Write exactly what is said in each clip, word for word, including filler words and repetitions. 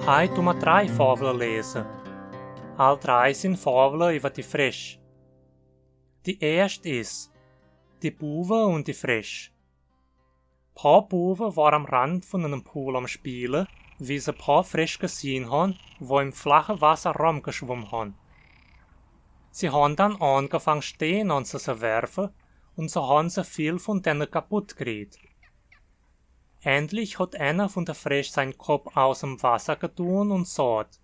Heit dun mer drei Fabele lese. All drei sin Fabele iwwer die Frösch. Die erscht is: Die Buwe un die Frösch. Paar Buwe wore am Rand vun eenem Pool am Spiele, wie se paar Frösch gesehn han, wo im flache Wasser rumgeschwumme han. Se han dann angefang, Steen an se ze werfe, un so han se viel vun denne kaputt kriet. Endlich hot eener vun de Frösch sein Kopp aus em Wasser gedun un saat: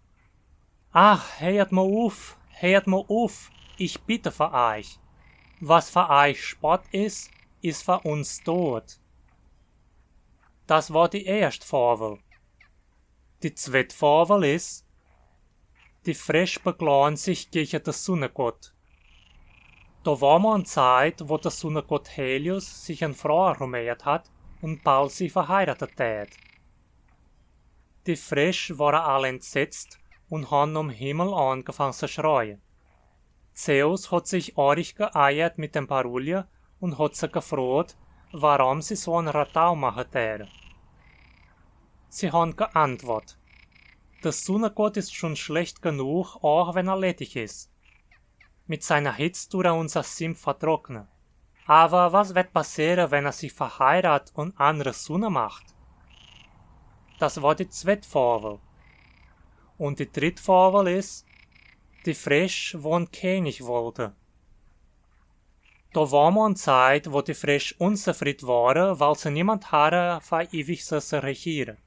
„Ach, heert mer uf, heert mer uf, ich bitte fer eich. Was fer eich Spott is, is fer uns Dod.“ Das wor die erscht Fabel. Die zwett Fabel is: Die Frösch beklage sich gege de Sunnegott. Do wor mol en Zeit, wo de Sunnegott Helios sich en Fraa rumeert hat un bal sie verheirate dät. Die Frösch wore all entsetzt un han nom Himmel angefang ze schreie. Zeus hot sich orig geeiert mit dem Parulje un hot se gefroot, warum sie so en Radau mache däte. Sie han geantwort: „De Sunnegott is schun schlecht genuch, aach wenn er leddig is. Mit seiner Hitz dut er unser Simp vertrockne. Awer was werd passiere, wenn er sich verheirat un annre Sunne macht?“ Das wor die zwett Fabel. Un die dritt Fabel is: Die Frösch, wo en Kenig wollte. Do wor mol en Zeit, wo die Frösch unzefried wore, weil se niemand harre, fer iwig se ze regiere.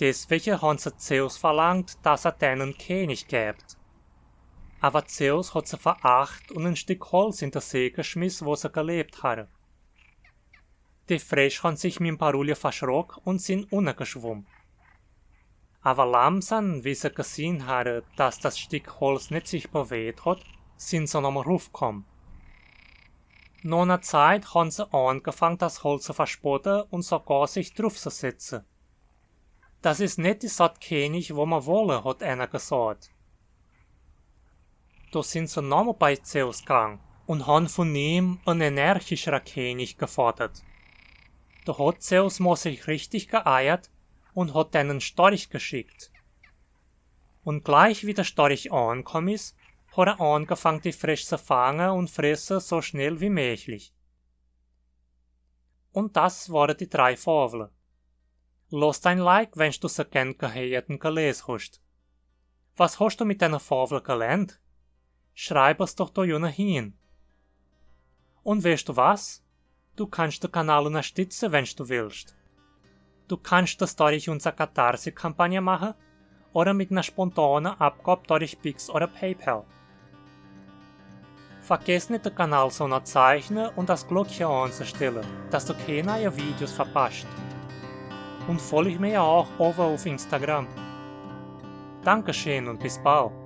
Deswege han se Zeus verlangt, dass er denne en Kenig gebt. Awer Zeus hot se veracht un en Stick Holz in de See geschmiss, wo se gelebt harre. Die Frösch han sich mim Parulje verschrock un sin unnergeschwumm. Awer langsam, wie se gesehn harre, dass das Stick Holz net sich bewegt hot, sin se nochmol rufkomm. No ner Zeit han se angefang, das Holz ze verspotte un sogar sich druf ze setze. „Das is net die Sort Kenig, wo mer wolle“, hot eener gesaat. Do sin se nochmol bei Zeus gang un han vun im en energischere Kenig gefordert. Do hot Zeus mol sich richtig geeiert un hot denne en Storch geschickt. Un gleich wie de Storch ankomm is, hot er angefang, die Frösch ze fange un fresse, so schnell wie möglich. Un das wore die drei Fabele. Loss en Like, wenn du se gern geheert un geles hoscht. Was hoscht du mit denne Fabele gelernt? Schreib es doch do unne hin. Un weescht du was? Du kannscht de Kanal unnerstitze, wenn du willscht. Du kannscht das dorch unser Katharsis-Kampagne mache oder mit ner spontane Abgab dorch Pix oder PayPal. Vergess net, de Kanal ze unnerzeichne un das Glockche anzestelle, dass du kee neie Videos verpasscht. Un folg mir aach owwe uf Instagram. Dankeschön un bis bald.